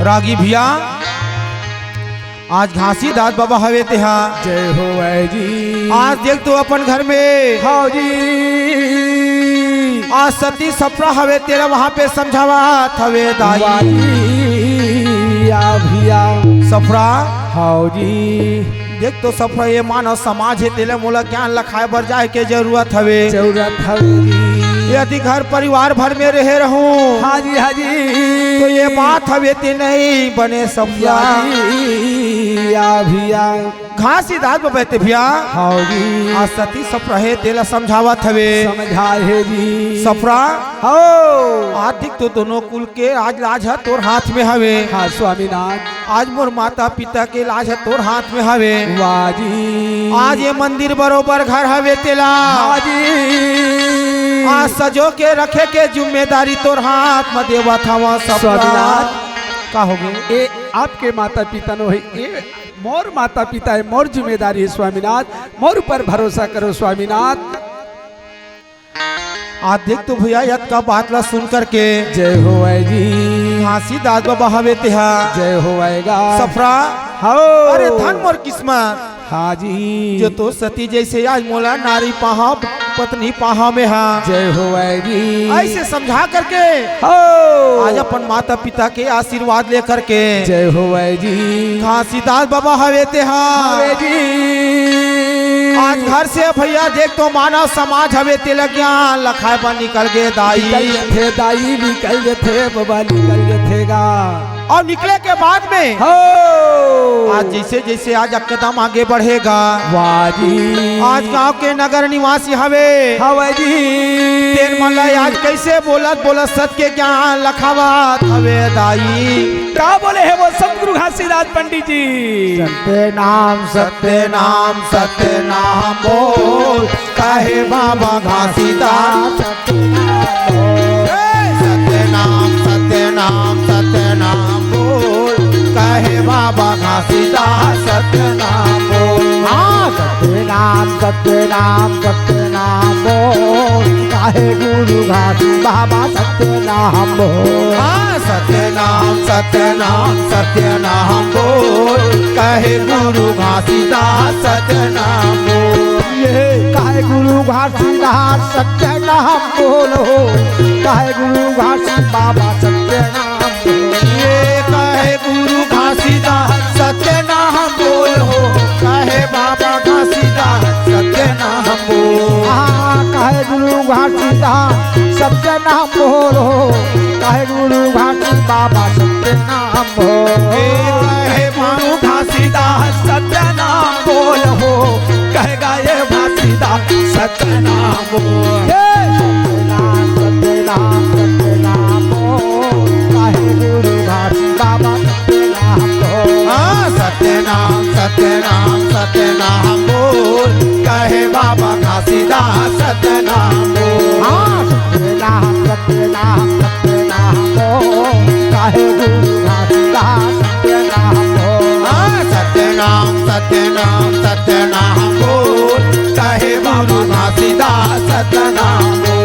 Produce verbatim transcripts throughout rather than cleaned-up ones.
रागी भैया, आज घासीदास बाबा हवे तेहा। जय हो भाई जी। आज देख तो अपन घर में। हाँ जी। आज सती सफरा हवे तेला वहाँ पे समझावत हवे दाई। वाह जी, या भैया। सफरा। हाँ जी। देख तो सफरा, ये मानव समाज हे, तेला मोला ज्ञान लखाए बर जाए के जरूरत हवे। जरूरत हवे जी। यदि घर परिवार भर में रहे रहूं, हाँ जी, हाँ जी। तो ये बात हवे ते नहीं बने सफरा। या जी, या भैया। घासीदास बाबा ते भैया। हाँ जी। आज सती सफरा हे, तेला समझावत हवे। समझाए हे जी। सफरा। हो। आज देख तो दोनों कुल के आज लाज ह तोर हाथ में हवे। हाँ स्वामीनाथ। आज मोर माता पिता के लाज ह तोर हाथ में हवे। वाह जी। आज ये मंदिर बरोबर घर हवे तेला। हाँ जी। आज सजो के रखे के जिम्मेदारी तोर हाथ में देवत हवा सफरा। स्वामीनाथ। का होगे? ए आपके माता पिता नो हे, ए मोर माता पिता हे, मोर जिम्मेदारी हे स्वामीनाथ, मोर ऊपर भरोसा करो स्वामीनाथ। आज देख तो भैया, यतका बात ला सुन करके। जय हो भाई जी। घासीदास बाबा हवे तेहा। जय हो भाई गा। सफरा। हो। अरे धन मोर किस्मत। हाँ जी। जो तो सती जैसे आज मोला नारी पाहा, पत्नी पाहा में हा। जय हो भाई जी। ऐसे समझा करके। हो। आज अपन माता पिता के आशीर्वाद लेकर के। जय हो भाई जी। घासीदास बाबा हवे तेहा। हवे जी। आज घर से भैया देख तो मानव समाज हवे तेला ज्ञान लखाए बर निकल गे दाई। निकल जथे दाई, निकल जथे बाबा, निकल जथे गा। और निकले के बाद में हो। आज जैसे जैसे आज कदम आगे बढ़ेगा। वाह जी। आज गांव के नगर निवासी हवे। हवे जी। तेन मन ला आज कैसे बोलत बोलत सत के ज्ञान लखावत हवे दाई। का बोले हे वो सतगुरु घासीदास पंडित जी? सत्य नाम, सत्य नाम, सत्य नाम बोल, कहे बाबा घासीदास। सत्य नाम बोल। ए, सत्य नाम, सत्य नाम, सत्य नाम बोल, कहे बाबा घासीदास। सत्य नाम बोल। हाँ, सत्य नाम, सत्य नाम, सत्य नाम बोल, कहे गुरु घासी बाबा। सत्य नाम बोल। हाँ, सत्य नाम, सत्य नाम, सत्य नाम बोल, कहे गुरु घासीदास। सत्य नाम बोल। ये कहे गुरु घासीदास। सत्य नाम बोल हो, कहे गुरु घासी बाबा। सत्य नाम बोल। ये कहे गुरु घासीदास। सत्य नाम बोल हो, कहे बाबा घासीदास। सत्य नाम बोल। हाँ, कहे गुरु घासीदास। सत्य नाम बोल हो, कहे गुरु घासी बाबा। सत्य नाम बोल। हे कहे गुरु घासीदास। सत्य नाम बोल हो, कहे गाए घासीदास। सत्य नाम बोल। हे सत्य नाम, सत्य नाम, सत्य नाम बोल, कहे गुरु घासी बाबा। सत्य नाम बोल। हाँ, सत्य नाम, सत्य नाम, सत्य नाम बोल, कहे बाबा घासीदास। सत्य नाम बोल। हाँ, सत्य नाम, सत्य नाम, सत्य नाम बोल, कहे गुरु घासीदास। सत्य नाम बोल। हाँ, सत्य नाम, सत्य नाम, सत्य नाम बोल, कहे गुरु घासीदास। सत्य नाम बोल।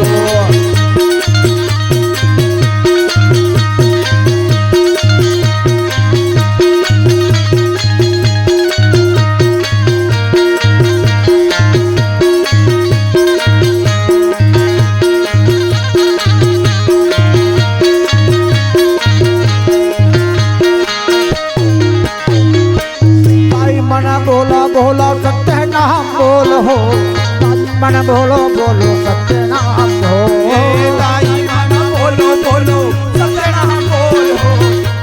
दाई मन बोलो, बोलो सत्य नाम बोल हो। दाई मन बोलो, बोलो सत्य नाम बोल। ए दाई मन बोलो, बोलो सत्य नाम बोल हो।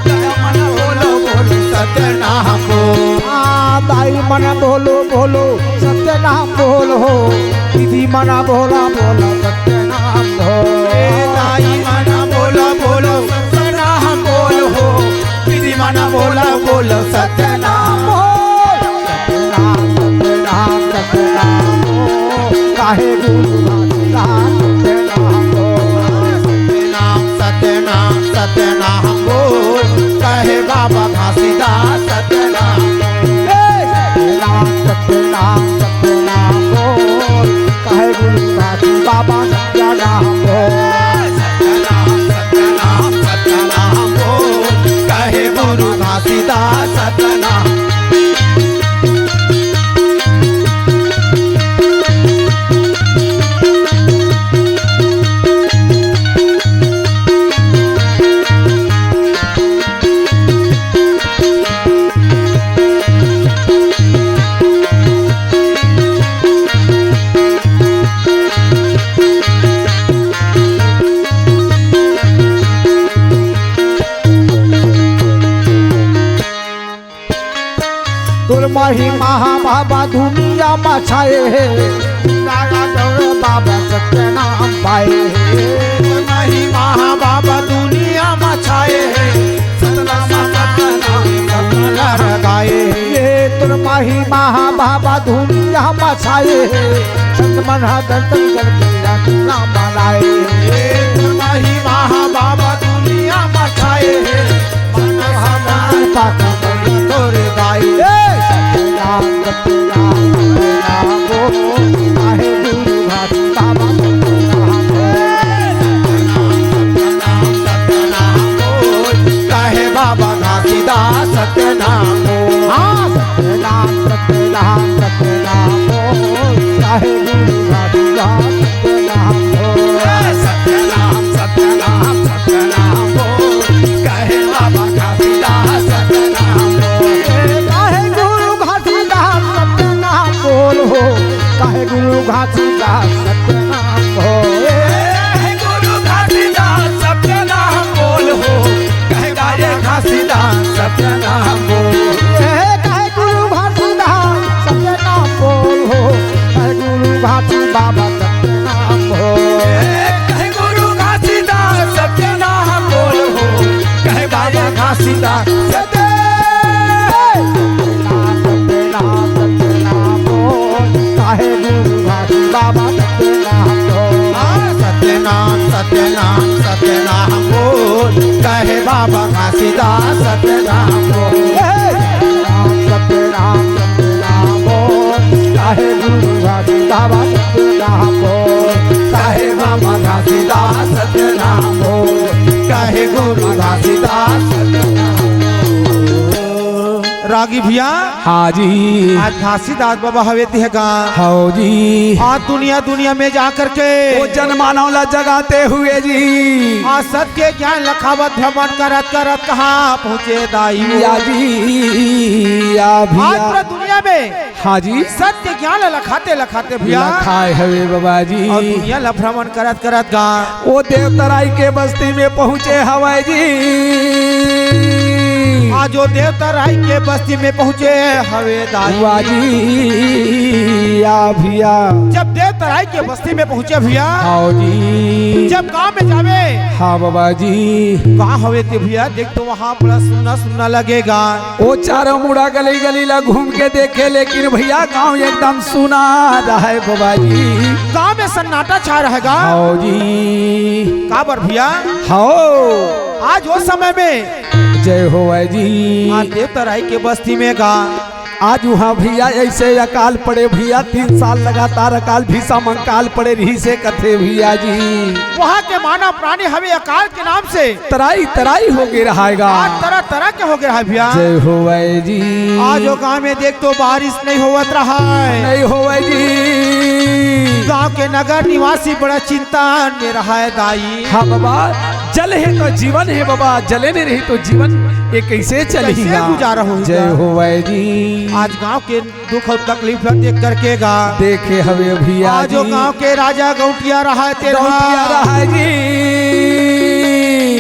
दाई मन बोलो, बोलो सत्य नाम बोल। आ, दाई मन बोलो, बोलो सत्य नाम बोल हो। दीदी मन बोला, बोलो सत्य नाम बोल। ए दाई मन बोलो, बोलो सत्य नाम बोल हो। दीदी मन बोला, बोलो सत्य नाम बोल। सत्य नाम, सत्य नाम, सत्य नाम बोल। काहे गुरु घासीदास। सत्य नाम बोल। सत्य नाम, सत्य नाम, सत्य नाम बोल, कहे बाबा घासीदास। सत्य नाम बोल। ए, सत्य नाम, सत्य नाम, सत्य नाम बोल, कहे गुरु घासी बाबा। सत्य नाम बोल। सत्य नाम, सत्य नाम, सत्य नाम बोल, कहे महिमा बाबा दुनिया म छाए हे, नारायण बाबा सत्य नाम पाए हे। महिमा बाबा दुनिया म छाए हे, सतनाम सतनाम सतनाम गाए हे। ये तोर महिमा बाबा दुनिया म छाए हे, संत मन ह दर्शन करके नाम मनाए हे। ये तोर महिमा बाबा दुनिया म छाए हे, कहे बाबा घासीदास सत्य नाम बोल। हाँ, सत्य नाम, सत्य नाम, सत्य नाम बोल। कहे गुरु घासीदास सत्य नाम बोल। सत्य नाम, सत्य नाम, सत्य नाम बोल। कहे बाबा घासीदास सत्य नाम बोल। कहे गुरु घासीदास सत्य नाम बोल हो। कहे गुरु घासीदास सत्य नाम बोल। कहे गुरु घासीदास सत्य नाम बोल हो। कहे बाबा घासीदास सत्य नाम बोल। कहे गुरु घासीदास सत्य नाम बोल हो। कहे गुरु घासी बाबा सत्य नाम बोल। कहे गुरु घासीदास सत्य नाम बोल हो। कहे बाबा घासीदास सत्य नाम, सत्य नाम, सत्य नाम बोल। कहे गुरु घासी बाबा सत्य नाम बोल। हाँ, सत्य नाम, सत्य नाम, सत्य नाम बोल। कहे बाबा घासीदास सत्य नाम बोल। हे, सत्य नाम, सत्य नाम बोल। कहे गुरु घासी बाबा सत्य नाम बोल। कहे बाबा घासीदास सत्य नाम बोल। कहे गुरु घासीदास सत्य नाम बोल। रागी भैया, हाँ जी। आज घासीदास बाबा हवे तिह गा। हौ जी। आज दुनिया दुनिया में जा करके ओ जनमानव ला जगाते हुए जी। आज सत के ज्ञान लखावत भ्रमण करत करत कहाँ पहुँचे दाई? या जी, या आज भैया। पूरा दुनिया में हाँ जी। सत्य ज्ञान लखाते लखाते भैया। लखाए हवे बाबा जी। और दुनिया ला भ्रमण करत करत गा। ओ देवतराई के बस्ती में पहुँचे हवय जी। आज ओ देवतराई के बस्ती में पहुँचे हवे दाई। वाह जी, या भैया। जब देवतराई के बस्ती में पहुँचे भैया। हाँ जी। जब गाँव में जावे। हाँ बाबा जी। कहाँ हवे ते भैया, देख तो वहाँ बड़ा सुन्ना सुन्ना लगेगा। ओ चारों मुड़ा गली गली ला घूम के देखे, लेकिन भैया गांव एकदम सुना रहे बाबा जी। गांव में सन्नाटा छा रहेगा। हौ जी। काबर भैया? हौ। आज वो समय में जय हो भाई जी। आज देवतराई के बस्ती में गा। आज उहाँ भैया ऐसे अकाल पड़े भैया, तीन साल लगातार अकाल भीषम अकाल पड़े रहिसे कथे भैया जी। वहाँ के मानव प्राणी हवे अकाल के नाम से तराई तराई होगे रहाय गा। आज तरह तरह के होगे रहाय भैया। जय होवय जी। आज वो गांव में देख तो बारिश नहीं होवत रहाय। नहीं होवय जी। गांव के नगर निवासी बड़ा चिंता में रहाय दाई। हाँ बाबा, जल हे तो जीवन हे बाबा, जले नहीं रही तो जीवन ये कैसे चलही कैसे गा? गुजारा होही जय गा? होवय जी। आज गांव के दुख अउ तकलीफ ला देख करके गा। देखे हवे भैया आज वो जी। गांव के राजा गौंटिया रहाय तेन गौंटिया हा। रहाय जी।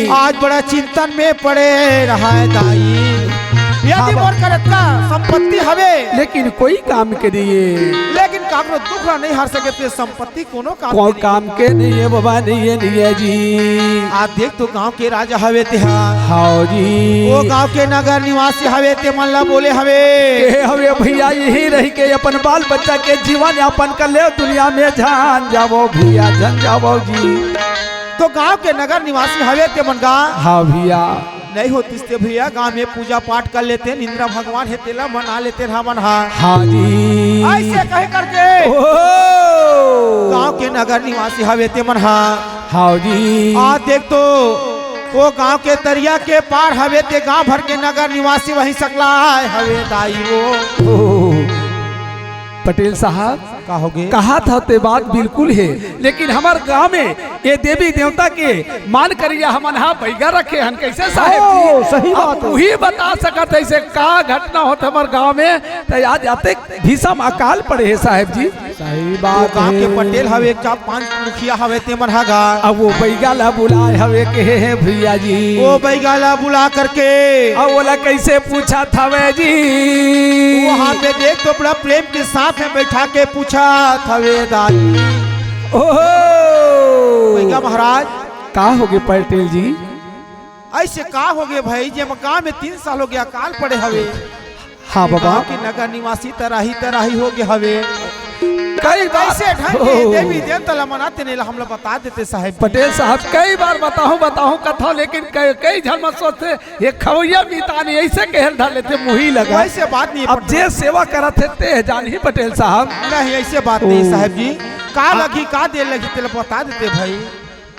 आज बड़ा चिंतन में पड़े रहाय दाई। यदि हाँ बा- मोर कर अतका संपत्ति हवे। लेकिन कोई काम के नहीं हे। लेकिन काकरो दुख ला नहीं हर सके ते संपत्ति कोनो काम कौन के काम के नहीं हे बाबा, नहीं हे, नहीं हे जी। आज देख तो गांव के राजा हवे ते हा। हाँ जी। वो गांव के नगर निवासी हवे ते मन ला बोले हवे। के हवे भैया, यही रही के अपन बाल बच्चा के जीवन यापन कर ले, दुनिया में झन जावो भैया, झन जावो जी। तो गांव के नगर निवासी हवे ते मन गा। हाँ भैया। नहीं होतिस ते भैया, गांव में पूजा पाठ कर लेते, इंद्र भगवान हे तेला मना लेते हमन हा। हाँ जी। ऐसे कहे करके ओ। गांव के नगर निवासी हवे ते मन हा। हाँ जी। आ देख तो वो गांव के तरिया के पार हवे ते गांव भर के नगर निवासी वहीं सकलाय हवे दाई वो। ओ। पटेल साहब, का होगे? कहा था ते बात बिल्कुल हे, लेकिन हमर गांव में ये देवी देवता के मान करिया हमन हा बैगा रखे हन। कैसे साहेब जी? ओ, सही अब बात हे। उही बता सकत हे, ऐसे का घटना होत हमर गांव में, त आज अतेक भीषम अकाल पड़े हे साहेब जी। सही बात वो गांव के हे। पटेल हवे, चार पांच मुखिया हवे, ते मन हा गा। अब वो बैगा ला बुलाए हवे, कहे हे भैया जी। वो बैगा ला बुला करके अब ओला कैसे पूछा था वे जी? वहां पे देख तो बड़ा प्रेम के साथ में बैठा के पूछा था वे दाई। ओहो! बैगा महाराज। का होगे पटेल जी? ऐसे का होगे भाई, जे गांव में तीन साल होगे अकाल पड़े हवे। हाँ बाबा। गांव के नगर निवासी तराही तराही होगे हवे। कई बार कैसे ढंग के ओ। देवी देवता ला मनाते नहीं ला, हमला बता देते साहेब जी। पटेल साहब, कई बार बताहूं बताहूं कथौं, लेकिन कई, कई झन मन सोचथे, ये खवैया मितान ऐसे कहल धर लेथे, मुही लगा। वैसे बात नहीं हे अब पटेल। जे सेवा करत हे ते हे जानही पटेल साहब। नहीं, ऐसे बात नहीं ओ। साहेब जी। का आ- लगही, का देर लगही, तेला बता देते भाई।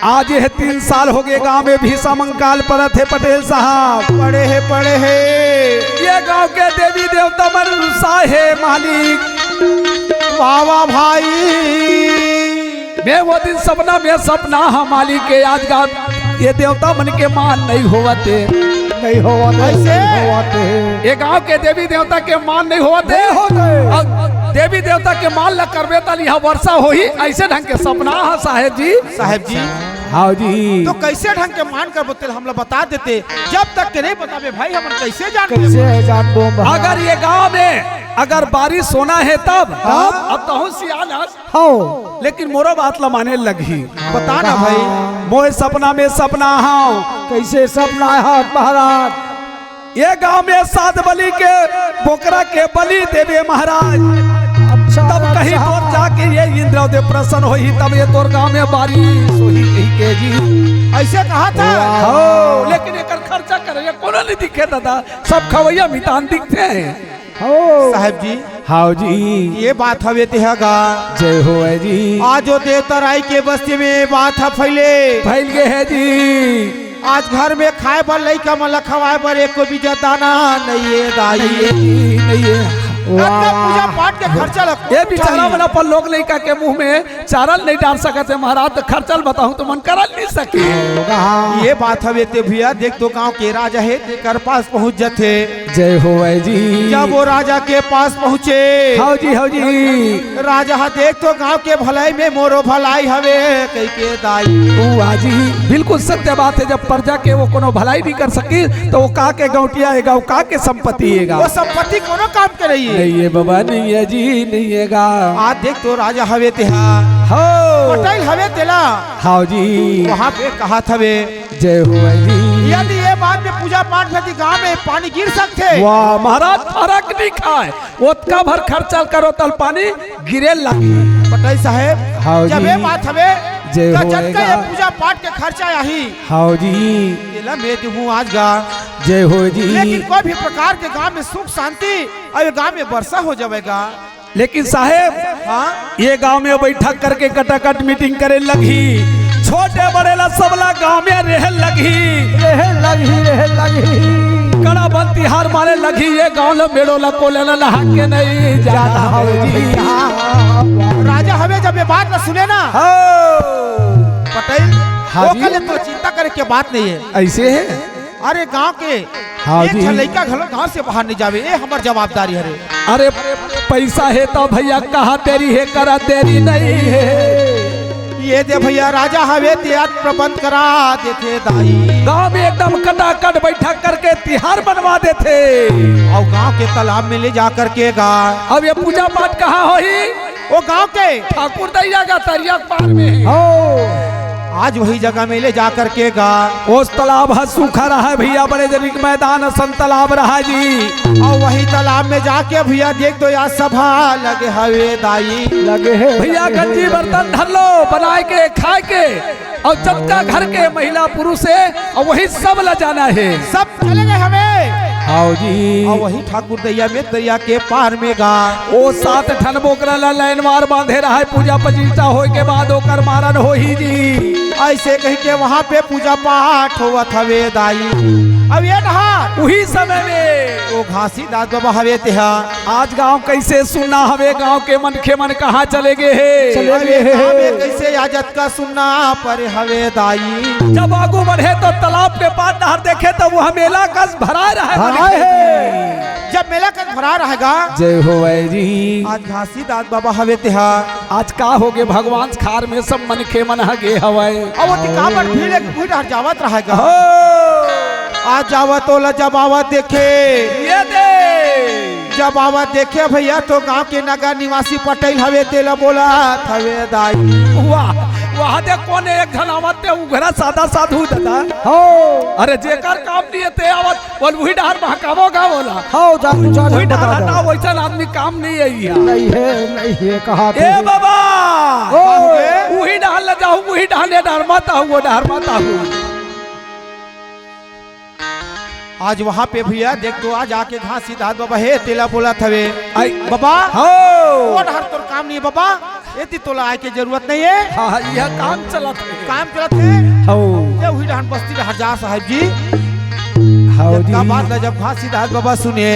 आज ये तीन साल होगे गांव में भीषम अकाल पड़त हे पटेल साहब। पड़े हे, पड़े हे। ये गांव के देवी देवता मन रुसा हे मालिक। वाह, वाह भाई। मैं वो दिन सपना में सपना हा मालिक के, आज गांव ये देवता मन के मान नहीं होवत हे। नहीं होवत हे, ऐसे? नहीं होवत हे। ये गांव के देवी देवता के मान नहीं होवत हे। नहीं होवत हे। अउ देवी देवता के मान ला करबे त इहां वर्षा होही, ऐसे ढंग के सपना हा साहेब जी। साहेब जी। हाँ जी। तो कैसे ढंग के मान करबो तेला हमला बता देते, जब तक के नहीं बताबे भाई, हमन कैसे जानबो? कैसे जानबो महाराज? अगर ये गांव में अगर बारिश होना हे तब, तब? अब तहूं सियान हस। हाँ। लेकिन मोरो बात ला माने लगही। बता ना भाई। मोर सपना में सपना हाव। कैसे सपना हे महाराज? ये गांव में सात बलि के बोकरा के बलि देबे महाराज। अच्छा, तब कहीं अच्छा। तोर जाके ये इंद्रदेव प्रसन्न होही, तब ये तोर गांव में बारिश होही कही के जी। ऐसे कहा था। वाह। हो, लेकिन एकर खर्चा करे कोनो नहीं दिखे दादा, सब खवैया मितान दिखथे। हो। साहेब जी। हाव जी। ये बात हवे ते ह गा। जय हो जी। आज वो देवता राय के बस्ती में बात ह फैले। फैल गे हे जी। आज घर में खाए बर, लइका मन ला खवाए बर एको बीजा दाना नहीं हे दाई। नहीं हे जी, नहीं हे। अतना वाह। पूजा पाठ के खर्चा ला ये बेचारा मन अपन लोग लइका के मुंह में चारा ल नहीं डाल सकत हे महाराज, त खर्चा ल बताहूं त मन करा ल नहीं सके। ये बात हवे ते भैया, देख तो गांव के राजा हे, तेकर पास पहुंच जथे। जय हो जी। जब वो राजा के पास पहुंचे, हाव जी, हाव जी। राजा हा देख तो गांव के भलाई में मोरो भलाई हवे, कहि के दाई। वाह जी, बिल्कुल सत्य बात हे, जब प्रजा के वो कोनो भलाई नहीं कर सकी, त वो का के गौंटिया हे गा, वो का के संपत्ति हे गा। वो संपत्ति कोनो काम के नहीं हे। नहीं हे बाबा, नहीं हे जी, नहीं हे गा। आज देख तो राजा हवे तेहा। हो। पटेल हवे तेला। हाव जी। वहां पे कहा थवे। जय हो जी। यदि ये बात में पूजा पाठ में यदि गांव में पानी गिर सकथे। वाह महाराज, फरक नहीं खाए, ओतका भर खर्चा करो तल पानी गिरे लगी। पटेल साहेब, हाव जब जी। ये बात हवे, जय त हो जतका ये पूजा पाठ के खर्चा आही। हाव जी। तेला मैं दूहूं आज गा। जय हो जी। लेकिन कोई भी प्रकार के गांव में सुख शांति अउ गांव में वर्षा हो जावेगा। लेकिन साहेब, हाँ? ये गांव में बैठक करके कटाकट मीटिंग करे लगही, छोटे बड़े ला सबला गांव में रहे लगही। रहे लगही, रहे लगही। कड़ा बन तिहार मारे लगही, ये गांव ला मेड़ो ला कोले ला नहा के नहीं जाना हो जी। राजा हवे जब ये बात ला सुने ना, हो। पटेल, हाँ जी। ओकर ले तो चिंता करे के बात नहीं हे। ऐसे हे? अरे गांव के हाँ एक जी। झन लइका घलो घर से बाहर नहीं जावे, ये हमर जवाबदारी हरे। अरे पैसा हे त भैया कहा देरी हे, करा देरी नहीं हे। ये दे भैया, राजा हवे ते आज प्रबंध करा देथे दाई। गांव में एकदम कटाकट बैठक करके तिहार मनवा देथे। अउ गांव के तालाब में ले जा करके गा। अब ये पूजा पाठ कहाँ होही? वो गांव के ठाकुर दैया का तरिया के पार में हे। हो। आज वही जगह में ले जा करके गा। ओस तालाब ह सूखा रहा हे भैया, बड़े जनी के मैदान असन तालाब रहा जी। अउ वही तालाब में जाके भैया देख तो यार सभा लगे हवे दाई। लगे हे, भैया लगे हे, गंजी लगे बर्तन हे। धर लो, बनाए के, खाए के, अउ जतका घर के महिला पुरुष हे, अउ वही सब ला जाना हे। सब चले गए हवे। हाव जी। अउ वही ठाकुर दैया में दरिया के पार में गा। ओ सात ठन बोकरा ला लाइनवार बांधे रहा हे, पूजा पचीसा होय के बाद ओकर मारन होही जी। अइसे कहिके वहाँ पे पूजा पाठ होवत हवे दाई। अब ये डहर उही समय में वो घासीदास बाबा हवे तेहा। आज गांव कइसे सुन्ना हवे, गांव के मनखे मन कहाँ चले गे हे? चले गे हे। गाँव में कइसे आज अतका सुन्ना परे हवे दाई। जब आगू बढ़े तो तालाब के पार डहर देखे तो वो मेला कस भराए रहे, भराए हे। जब मेला कस भराए रहेगा। जय हो भाई जी। आज घासीदास बाबा हवे तेहा। आज का होगे भगवान, खार में सब मनखे मन ह गे हवय। अब ओती काबर भीड़ एक भीड़ हर जावत रहेगा। हो। आज जावत ओला जब आवत देखे। ये दे। जब आवत देखे भैया तो गांव के नगर निवासी पटेल हवे तेला बोलत हवे दाई। वाह, वहाँ दे कोन एक झन आवत ते उघरा सादा साधु दादा। हो। अरे जेकर काम नहीं है ते आवत बोल, उही डहर महकावो गा बोला। हाँ, जा, जा, उही जा, डहर बता दे। हटाओ, वइसन आदमी काम नहीं है ये। नहीं है, नहीं है, कहा ए तो। बाबा, ओ। उही डहर ले जाओ, उही डहर ले, डहर मत आओ, वो डहर मत आओ। आज वहाँ पे भैया देख तो, आज आके घासीदास बाबा हे तेला बोलत हवे। आई। बाबा, हो। वो डहर तोर काम नहीं है बाबा। एती तोला आए के जरूरत नहीं है। हाँ, हाँ, यह काम चलत हे। काम चलत हे। हौ। ये उही डहन बस्ती डहर जा साहब जी। हौ जतका जी। बात ला जब घासीदास बाबा सुने।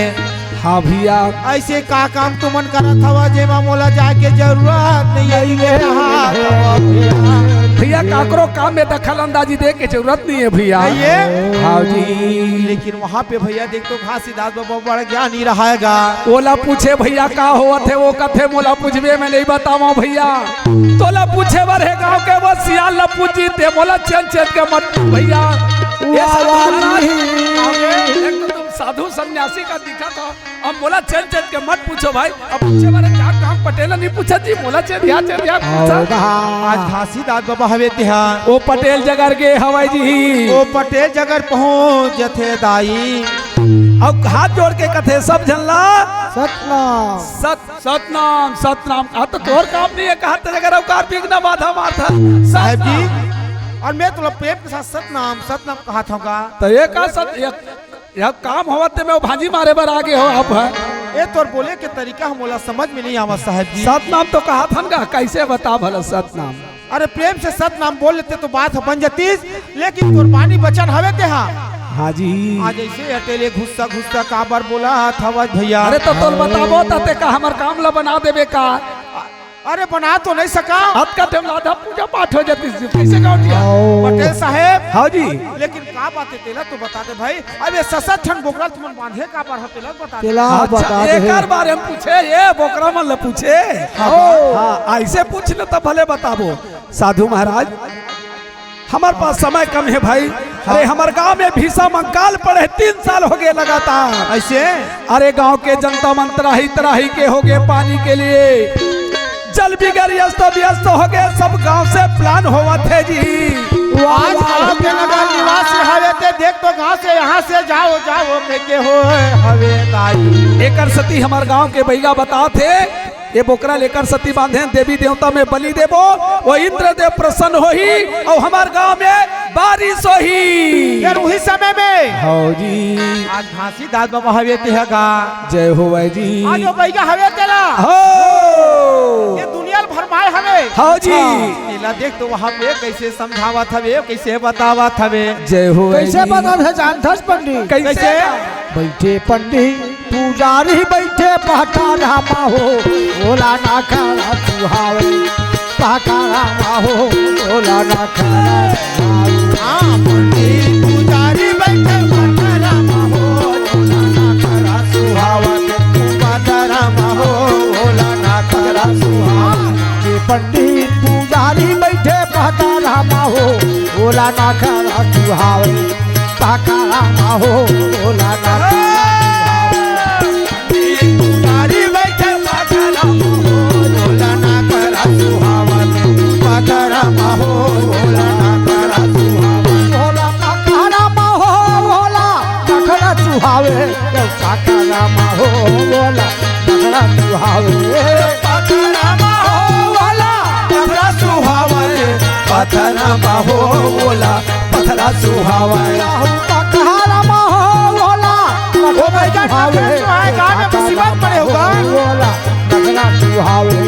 हाँ भैया। अइसे का काम तुमन करत हवा जेमा मोला जाए के जरूरत नहीं है, ये डहर। भैया काकरो काम में दखल अंदाजी दे के जरूरत नहीं है भैया। नहीं है? हाँ जी। लेकिन वहाँ पे भैया देख तो घासीदास बाबा बड़ ज्ञानी रहाय गा। ओला पूछे भैया का होवत हे, वो कथे मोला पूछबे मैं नहीं बतावंव भैया। तोला पूछे बर हे गांव के वो सियान ला पूछ जी, ते मोला चेन चेन के मत पूछ भैया। ये वाह, साधु वाह, महाराज, जी। एक तो तुम साधु सन्यासी का दिखा था, अब मोला चेन चेन के मत पूछो भाई। अब पूछे बर हे का काम पटेल नहीं पूछा जी, मोला चेन ध्या चेन ध्या पूछा। हौ गा। आज घासीदास बाबा हवे तेहा। ओ पटेल जगर गे हवय जी। ओ पटेल जगर पहुँच जथे दाई। अब हाथ जोड़ के कथे सब झन ला। सतनाम। सत, सतनाम, सतनाम। अब तो तोर काम नहीं है, कहा तेरे घर अवकार विघ्न बाधा मारथा। साहेब जी, सतनाम। और मैं तोला प्रेम के साथ सतनाम, सतनाम कहा था का? तो ये का सत, ये यह काम होवत ते में वो भांजी मारे बर आगे हो आप, हैं? ए तोर बोले के तरीका हम ओला समझ में नहीं आवत साहब जी। सतनाम तो कहा था ना, कैसे बता भला सतनाम? अरे प्रेम से सतनाम बोल लेते तो बात बन जातीस, लेकिन तोर बानी बचन हवे ते हा। हाँ जी। आज ऐसे अटेले घुस्सा घुस्सा काबर बोला था भैया? अरे तो तोल बताबो त ते का हमर काम ला बना देबे का? अरे बना तो नहीं सका। अतका टाइम ला आधा पूजा पाठ हो जाती, कैसे गाँव दिया? आओ। पटेल साहेब। हाँ जी। लेकिन का बात है, तेला तो बता दे भाई। अब ये ससत ठन बोकरा तुमन बांधे का बार हो, तेला बता दे। तेला अच्छा, बता दे। एकर बारे में पूछे, ये बोकरा मन ला पूछे। हाँ। हाँ, ऐसे पूछ ले तब भले बताबो। साधु महाराज, हमर पास समय कम है भाई। अरे, हमर गांव में भीषण अकाल पड़े, तीन साल हो गए लगातार। ऐसे? अरे, गांव के जनता मन त्राही त्राही के हो गए पानी के लिए, जल बिगर अस्त व्यस्त हो गए, सब गांव से plan होवत है जी। आज गांव के नगर निवासी हवे ते देख तो गांव से यहाँ से जाओ, जाओ कह के हो हवे ताई। एकर सती हमर गांव के बइगा बतात हे, ये बोकरा लेकर सती बांधे, देवी देवता में बलि देबो, वो इंद्रदेव प्रसन्न होही और हमार गांव में बारिश होही। फिर उही समय में हाँ जी। आज घासीदास बाबा हवे तेहा गा। जय हो भाई जी। आज वो बइगा हवे तेला। हो। ये दुनिया ल भरमाए हवे। हाँ जी। हाँ, तेला देख तो वहाँ पे कैसे समझावत हवे, कैसे बतावत हवे। जय हो भाई कैसे जी। बतावत हे जानथस पंडित? कैसे? कैसे? बइठे पंडित पुजारी बइठे पहकारा मा हो, ओला ना खड़ा सुहावे। पहकारा मा हो, ओला ना खड़ा सुहावे। हाँ, पंडित पुजारी बइठे पहकारा मा हो, ओला ना खड़ा सुहावे। पहकारा मा हो, ओला ना खड़ा सुहावे। जे पंडित पुजारी बइठे पहकारा मा हो, ओला ना खड़ा सुहावे। पहकारा मा हो, ओला ना खड़ा सुहावे। पंडित पुजारी बइठे पहकारा मा हो, ओला ना खड़ा सुहावे। पहकारा मा हो, ओला ना खड़ा सुहावे। ओला पहकारा मा हो, ओला ना खड़ा सुहावे। पहकारा मा हो, ओला ना खड़ा सुहावे। पहकारा मा हो, ओला ना खड़ा सुहावे। पहकारा मा हो, ओला पथरा सुहावे। पथरा मा हो ओला, ओ भाई, का सुहावे। पथरा सुहाए, गाँव में मुसीबत पड़े होगा। ओला, पथरा सुहावे।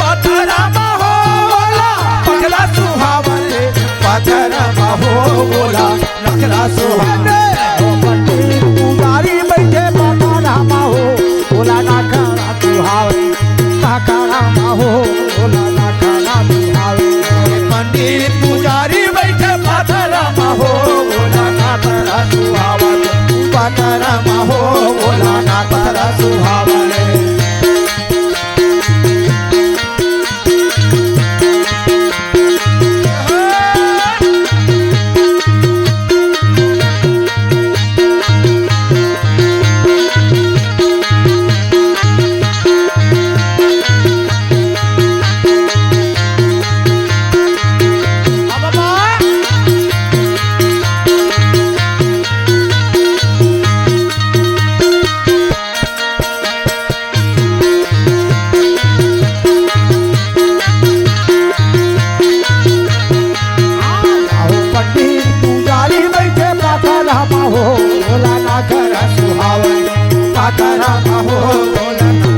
पथरा मा हो ओला, पथरा सुहावे। सुहावे। ओ पंडित पुजारी बइठे पथरा म हो, ओला ना खरा सुहावे। पथरा म हो, ओला ना खरा सुहावे। पंडित पुजारी बइठे पथरा म हो, ओला ना खरा सुहावे। पथरा म हो, ओला ना खरा सुहावे। अहो पंडित पुजारी बइठे पथरा म हो, ओला ना खरा सुहावे। पथरा म हो, ओला ना।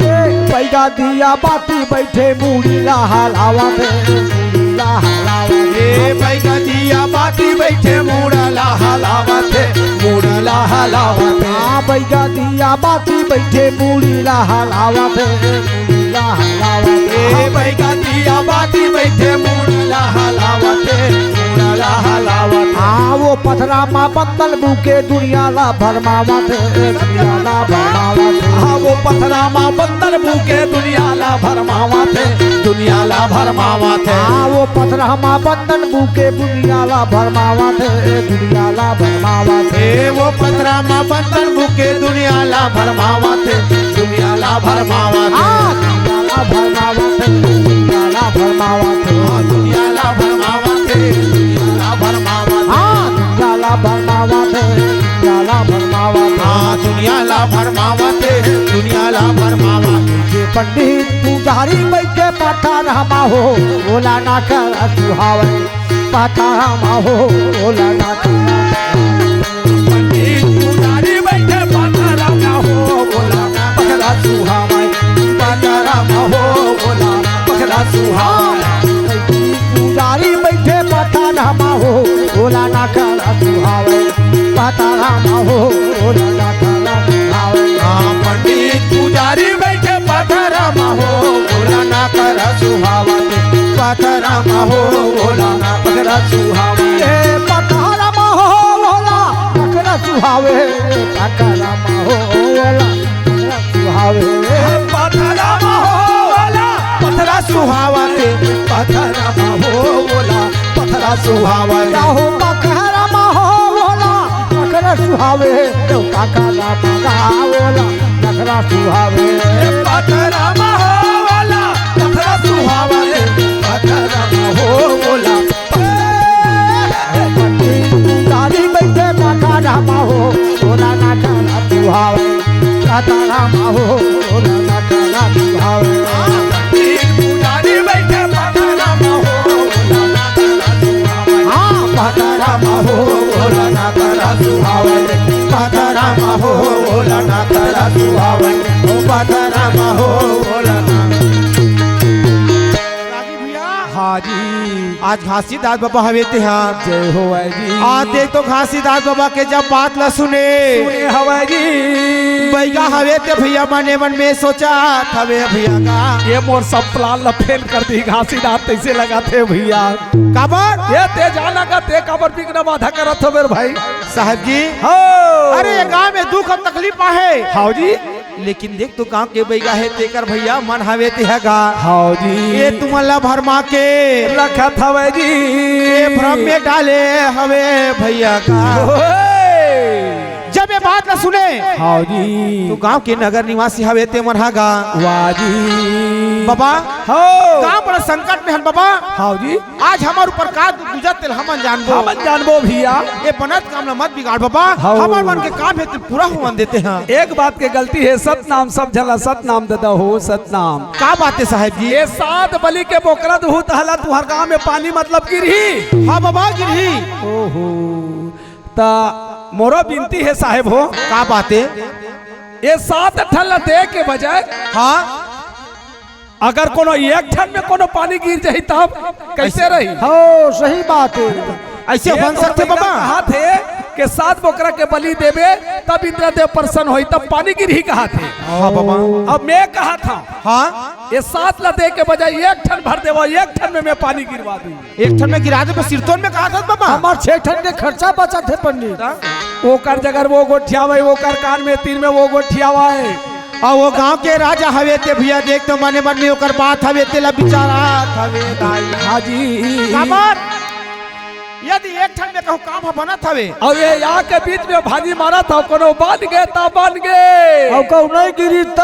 ए, बैगा दिया बाती बइठे मुड़ी ला हलावत हे, मुड़ी ला हलावत हे। ए, बैगा दिया बाती बइठे मुड़ा ला हलावत हे, मुड़ा ला हलावत हे। हाँ, बैगा दिया बाती बइठे मुड़ी ला हलावत हे, मुड़ी ला हलावत हे। ए, बैगा दिया बाती बइठे मुड़ा ला हलावत हे, मुड़ा ला हलावत हे। हाँ, वो पथरा म बंदन बूके दुनिया ला भरमावत हे, दुनिया ला भरमावत हे। हाँ, वो पथरा म बंदन बूके दुनिया ला भरमावत हे, दुनिया ला भरमावत हे। हाँ, वो पथरा म बंदन बूके दुनिया ला भरमावत हे, दुनिया ला भरमावत हे। ए, वो पथरा म बंदन बूके दुनिया ला भरमावत हे, दुनिया ला भरमावत हे। हाँ, दुनिया ला भरमावत हे, दुनिया ला भरमावत हे। हाँ, दुनिया ला भरमावत हे, दुनिया ला भरमावत हे। हाँ, दुनिया ला भरमावत हे, दुनिया ला भरमावत हे। हाँ, दुनिया ला भरमावत हे, दुनिया ला भरमावत हे। ये पंडित पुजारी बइठे पथरा म हो, ओला ना खरा सुहावे। पथरा म हो, ओला ना खरा। पंडित पुजारी बइठे पथरा म हो, ओला ना खरा सुहावे। पथरा म हो, ओला ना खरा सुहावे। पुजारी बइठे पथरा म हो, ओला ना खरा सुहावे। पथरा म हो, ओला ना खरा सुहावे। हाँ, पंडित पुजारी बइठे पथरा म हो, ओला ना खरा सुहावत। पथरा म हो, ओला ना खरा सुहावत। ए, पथरा म हो, ओला ना खरा सुहावे। पथरा म हो, ओला ना खरा सुहावे। पथरा म हो, ओला पथरा सुहावत। पथरा म हो, ओला पथरा सुहावत। हो पथरा म हो, ओला नखरा सुहावे, देवता काला मगा ओला नखरा सुहावे। पथरा म हो ओला नखरा सुहावे, पथरा म हो ओला। गाड़ी बैठे पथरा म हो, ओला नखरा सुहावे, पथरा म हो ओला नखरा सुहावे। गाड़ी बैठे पथरा म हो, ओला नखरा सुहावे। हाँ, पथरा म हो, ओला नखरा सुहावे, पथरा म हो, ओला नखरा सुहावे, ओ पथरा म हो, ओला ना। रागी भैया। हाँ जी। आज घासीदास बाबा हवे ते हा। जय हो भाई जी। आज देख तो घासीदास बाबा के जब बात ला सुने। सुने हवय जी। बैगा हवे ते भैया मने मन में सोचा हवे भैया का। ये मोर सब plan ला fail कर दी घासीदास, तैसे लगा थे भैया। काबर? ये ते जाना का ते काबर विघ्न बाधा करत हो मेरे भाई? साहब जी। हो। अरे, ये गांव में दुख अउ तकलीफ आहे। हाव जी। लेकिन देख तो गांव के बैगा हे, तेकर भैया मन हवे ते ह गा। हाव जी। ये तुमन ला भरमा के रखत हवे जी। ये भ्रम में डाले हवे भैया का। ओए। जब ये बात ला सुने, हाव जी। तो गांव के नगर निवासी हवे ते मन ह गा। वाह जी। बाबा, हो। का बड़ा संकट में हन बाबा। हाव जी। आज हमर ऊपर का दुख गुजरत तेला हमन जानबो। हमन जानबो भैया। ये बनत काम ला मत बिगाड़ बाबा। हाव। हमर मन के काम हे ते पूरा होवन देते हैं। एक बात के गलती हे, सतनाम सब झन ला सतनाम ददा हो, सतनाम। का बात हे साहेब जी? ये सात बलि के बोकरा दुहू तहला तुहर गांव में पानी मतलब गिरही। हाँ बाबा गिरही। ओहो। त मोरो बिनती हे साहेब हो। का बात हे? ये सात ठन ला दे के बजाय हाँ। अगर कोनो एक ठन में कोनो पानी गिर जाही तब कैसे रही? हो, सही बात हे। अइसे ये बन तो सकथे, बबा? कहाथे के सात बोकरा के बलि देबे, तब इंद्रदेव प्रसन्न होही, तब पानी गिरही कहाथे। हाँ, बबा। अब मैं कहाथंव, हाँ? ये सात ला दे के बजाय एक ठन भर देवव, एक ठन में मैं पानी गिरवा दूँ। एक ठन में गिरा देबे, सिरतोन में कहाथस, बबा? हमर छह ठन के खर्चा बचत हे, पंडित। ओकर जगह वो गोठियावय, ओकर कान में, तीर में वो गोठियावय। अउ वो गांव के राजा हवे ते भइया, देख तो मने मन में ओकर बात हवे, तेला बिचारत हवे दाई। हाँ जी। काबर? यदि एक ठन में कहूँ काम ह बनत हवे। अउ ये आके बीच में भाजी मारत हव, कोनो बन गे त बन गे। अउ कहूँ नहीं गिरी त?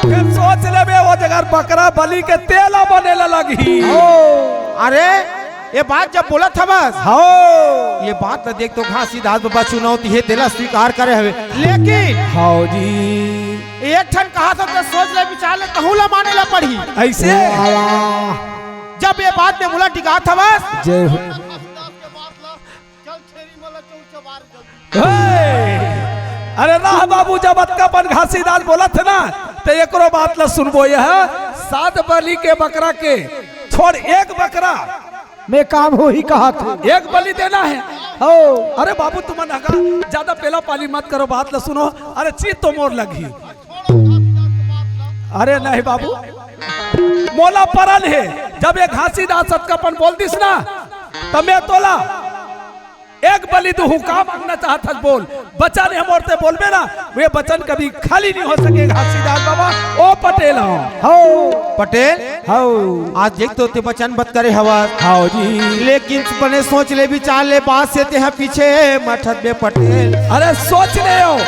फेर सोच लेबे, वो जगह बकरा बलि के तेल बने ला लगही। अरे, ये बात जब बोलत हवस, हाँ। ये बात ला देख तो घासीदास बबा चुनौती हे, तेला स्वीकार करे हवे। लेकिन हाँ जी। एक ठन कहाथंव त सोच ले, बिचार ले, तहूँ ला माने ला पड़ही। अइसे? वाह। जब ये बात में मोला डिगात हवस, जय हो। हे! अरे रह बाबू, जब अतका बन घासीदास बोलत हे ना, त एकरो बात ला सुनबो। ये सात बलि के बकरा के छोड़, एक बकरा में काम होही कहाथे। एक बलि देना हे। हो। अरे बाबू, तुमन हगा ज्यादा पेला पाली मत करो, बात ला सुनो। अरे चीत तो मोर लगही। अरे नहीं बाबू, मोला परन हे, जब ये घासीदास अतका बन बोल दिस ना, त मैं तोला एक बलि दूहूँ, का मांगना चाहत हस बोल। बचन हे मोर, ते बोलबे ना, ये बचन कभी खाली नहीं हो सके घासीदास बबा। ओ पटेल हो। हो। पटेल? हो। आज देख तो ते बचन बत करे हवस। हाँ जी। लेकिन बने सोच ले, बिचार ले, बात से तेहा पीछे मत हटबे पटेल। अरे सोच ले हो।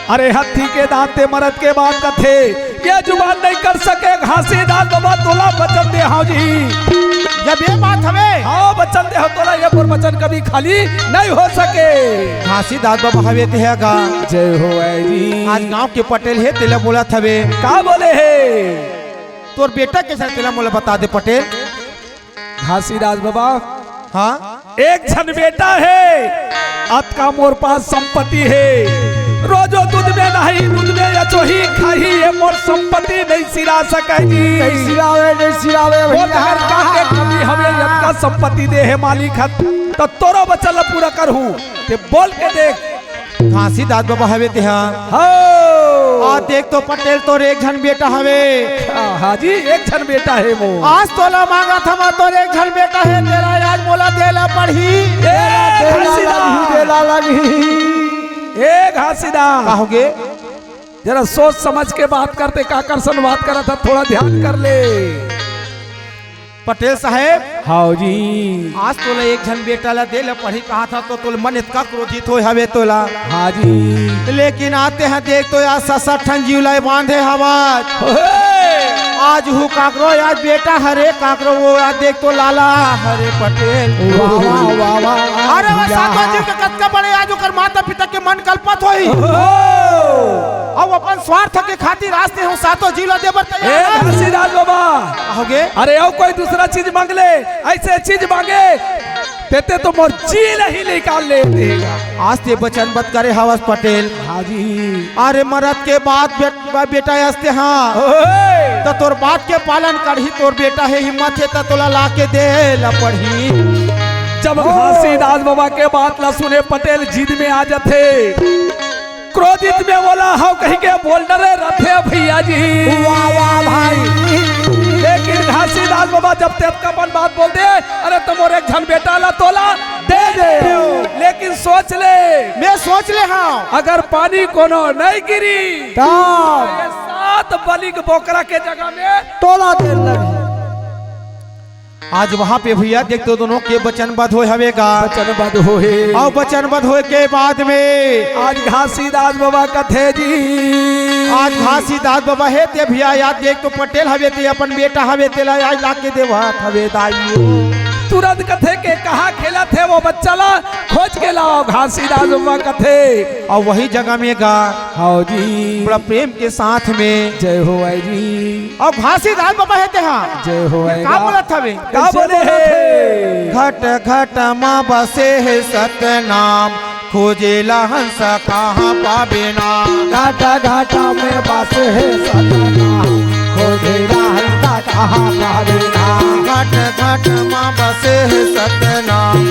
अरे हत्ती के दांत ते मरद के बात कथे, ये जुबान नहीं कर सके घासीदास बबा, तोला बचन दे हव जी। जब ये बात हवे। हाँ, बचन दे हव तोला, ये मोर बचन कभी खाली नहीं हो सके। घासीदास बबा हवे ते ह गा। जय हो जी। आज गांव के पटेल हे, तेला बोलत हवे। का बोले हे? तोर बेटा के साथ तेला मोला बता दे पटेल। घासीदास बबा। हाँ? एक झन बेटा हे, अतका मोर पास संपत्ति हे। रोजो दूध में नहाही, दूध में अचोही खाही, ये मोर संपत्ति नहीं सिरा सके जी। नहीं सिरावे, नहीं सिरावे मोर भैया। घर का के कमी हवे, अतका संपत्ति दे हे मालिक ह, त तोरो बचन ल पूरा करहूँ। ते बोल के देख। घासीदास बबा हवे तेहा। हो। आ देख तो पटेल तोर एक झन बेटा हवे। हाँ, हाँ जी, एक झन बेटा हे मोर। आज तोला मांगत हंव, तोर एक झन बेटा हे, तेला आज मोला देला पड़ही। ए, देला घासीदास। लगही, देला लगही। ए, घासीदास। का होगे? जरा सोच समझ के बात करते, काकर सन बात करत ह, थोड़ा ध्यान कर ले। पटेल साहेब। हाँ जी। आज तोला एक झन बेटा ला देला पड़ही कहाथंव, त तोला मन अतका क्रोधित होय हवे तोला। हाँ जी। लेकिन आज तेहा देख तो यार, ससठ ठन जीव ला बांधे हवस। ओहे। आज हूँ काकरो, आज बेटा हरे काकरो, वो आज देख तो लाला हरे पटेल। वाह, वाह, वाह, वाह, अरे वो भैया। सातों जीव के कतका बड़े आज ओकर माता पिता के मन कलपत होही। ओहो। अउ अपन स्वार्थ के खातिर आज तेहू सातों जीव ला दे बर ए, तैयार हे। घासीदास बबा। होगे? अरे, अउ कोई दूसरा चीज मांग ले, अइसे चीज मांगे, तेते तो मोर जी ल ही निकाल लेते। आज ते बचन बत करे हवस पटेल। हाँ जी। अरे, मरद के बाद बे-, बे-, बेटा अस तेहा। ओए। त तोर बात के पालन करही, तोर बेटा हे, हिम्मत हे, त तोला ला के देला पड़ही। जब घासीदास बबा के बात ला सुने, पटेल जिद में आ जाथे। क्रोधित में ओला हव कहिके बोल डरे रथे भैया जी। वाह, वाह भाई। लेकिन घासीदास बबा जब ते अतका बन बात बोल दे, अरे त मोर एक झन बेटा ला तोला दे दे। लेकिन सोच ले। मैं सोच ले हंव। अगर पानी कोनो नहीं गिरी, तब ये सात बलि के बोकरा के जगह में तोला देला लगही। आज वहाँ पे भैया देख तो दोनों के बचनबद्ध होय हवे गा। बचनबद्ध होय हे। अउ बचनबद्ध होय के बाद में आज घासीदास बबा कथे जी। आज घासीदास बबा हे ते भैया, याद देख तो पटेल हवे ते अपन बेटा हवे तेला आज लाके देवत हवे दाई। तुरंत कथे के कहाँ खेलत हे वो बच्चा ला खोज के लाव, घासीदास बबा कथे। अउ वही जगह में गा। हाँ जी। बड़ा प्रेम के साथ में। जय हो भाई जी। अउ घासीदास बबा हे तेहा। जय हो भाई का गा। बोलत हवे? का बोले हे? घट घट मा बसे हे सतनाम, खोजेला हंस कहाँ पाबे ना। घट घट में बसे हे सतनाम, खोजेला हंस कहाँ पाबे ना। घट घट मा बसे हे सतनाम,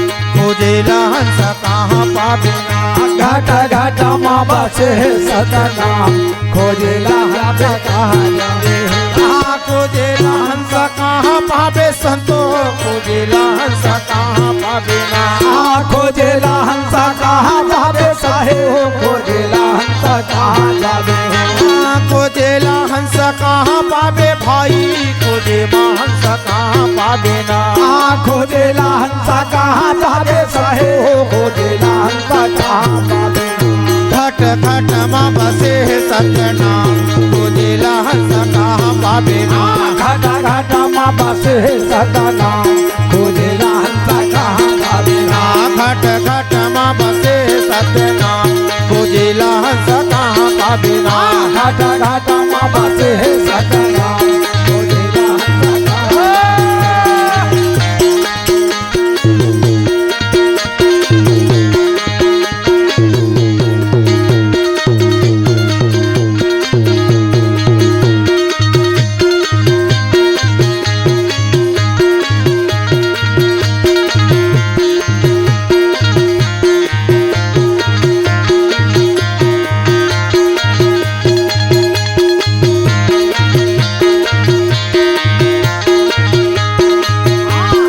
खोजेला हंस कहाँ पाबे ना। घाट घाट मा बसे हे सतनाम, खोजेला हंस कहाँ जाबे। हाँ, खोजेला हंस कहाँ पाबे संतो, खोजेला हंस कहाँ पाबे ना। हाँ, खोजेला हंस कहाँ पाबे साहेब, खोजेला हंस कहाँ जाबे। हाँ, खोजेला हंस कहाँ पाबे भाई, खोजे मा हंस कहाँ पाबे ना। हाँ, खोजेला हंस कहाँ पाबे साहेब, खोजेला हंस कहाँ पाबे। घट घट मा बसे हे सतनाम, खोजेला हंस कहाँ पाबे ना। हाँ, घट घट मा बसे हे सतनाम, खोजेला हंस कहाँ पाबे ना। हाँ, घट घट मा बसे हे सतनाम, खोजेला हंस कहाँ पाबे ना। हाँ, घट घट मा बसे हे सतनाम, खोजेला हंस कहाँ।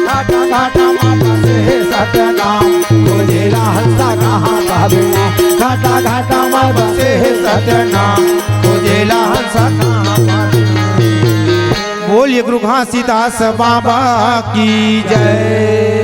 घाट घाट मा बसे हे सतनाम, खोजेला हंस कहाँ पाबे ना। घाट घाट मा बसे हे सतनाम, खोजेला हंस कहाँ पाबे ना। बोलिए गुरु घासीदास बाबा की जय।